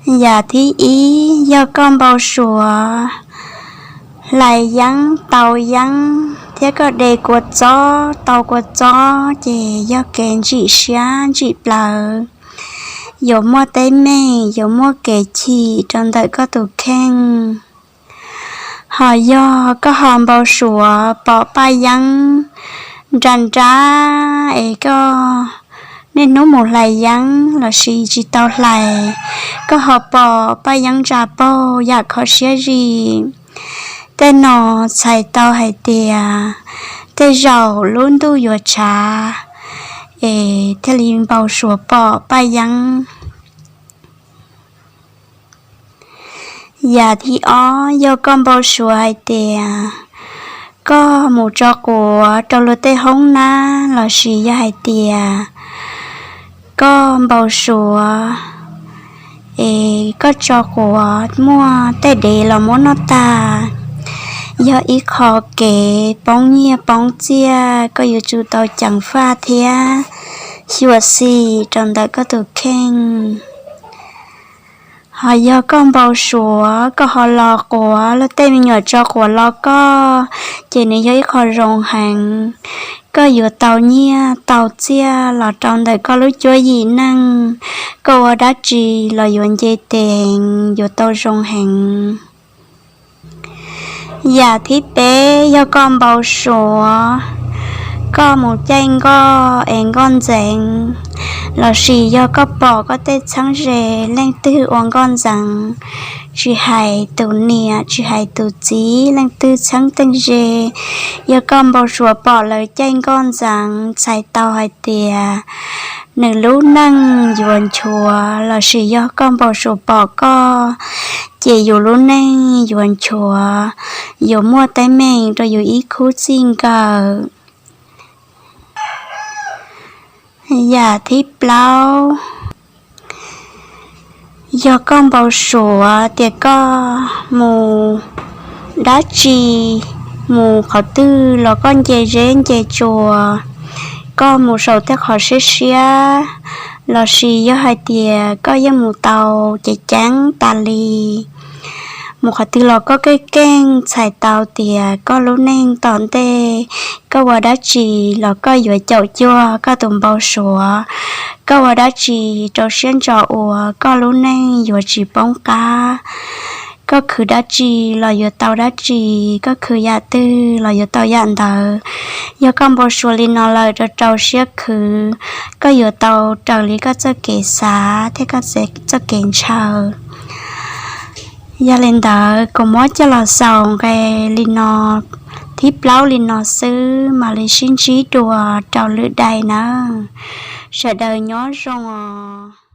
Yam thib ib yog koj npau suav hlais yeeb tau yeeb thiab koj de kua txob tau kua txob ces yog kev ntsim siab ntsim plawv, yuav muaj teeb meem, yuav muaj kev chim rau ntawm koj tus kheej. Ho yog koj ho npau suav pom paj yeeb nra nrab es koj niaj hnub mus hlais yeeb lossis tsis tau hlais, koj ho pom paj yeeb ntsa paug yam kho siab zim, tej no txhais tau hais tias tej zaum lub ntuj yuav tshav es thiaj li npau suav pom paj yeeb. Yam thib ob yog koj npau suav hais tias koj mus tso quav rau luag tej hoob nab lossis yog hais tias koj npau suav es koj tso quav muaj tej dev los muab noj tag, yog ib qho kev poob nyiaj poob txiaj koj yuav tsum tau ceev faj thiab xyuam xim rau ntawm koj tus kheej. Ho yog koj npau suav koj ho los quav, luag tej me nyuam tso quav los koj, ces nws yog ib qho zoo heev. Koj yuav tau nyiaj tau txiaj los rau ntawm koj lub cuab yim neej, koj ua dab tsi los yuav nce tes heev, yuav tau zoo heev. Yam thib peb yog koj npau suav koj mus caij nkoj es nkoj ntxeev, lossis yog koj pom koj tej txheeb ze leej twg ua nkoj ntxeev, tsis hais tus niam tsis hais tus txiv, leej twg txheeb teej ze, yog koj npau suav pom lawv caij nkoj ntxeev txhais tau hais tias nws lub neej yuav nchuav, lossis yog koj npau suav pom koj, ces yus lub neej yuav nchuav, yuav muaj teeb meem rau yus ib khub txij nkawm. Yam thib plaub, yog koj npau suav tias koj mus dab tsi, mus qhov twg los koj nce zeb nce tsua, koj mus saum tej qhov siab siab, lossis yog hais tias koj yeej mus tau ceev ceev tas li, mus qhov twg los koj keej keej, txhais tau tias koj lub neej tom ntej koj ua dab tsi los koj yuav caum cuag koj tus npau suav. Koj ua dab tsi rau siab ntso ua, koj lub neej yuav tsis poob qab. Koj khwv dab tsi los yuav tau dab tsi, koj khwv yam twg los yuav tau yam ntawd. Yog koj npau suav li no lawm rau rau siab khwv, koj yuav tau raws li koj txoj kev xav thiab koj txoj kev ntshaw. Yog li ntawd kuv muab coj los xaus nqe li no, thib plaub li no xwb, mam li sib ntsib dua rau lwm daim nawb. Sawv daws nyob zoo os.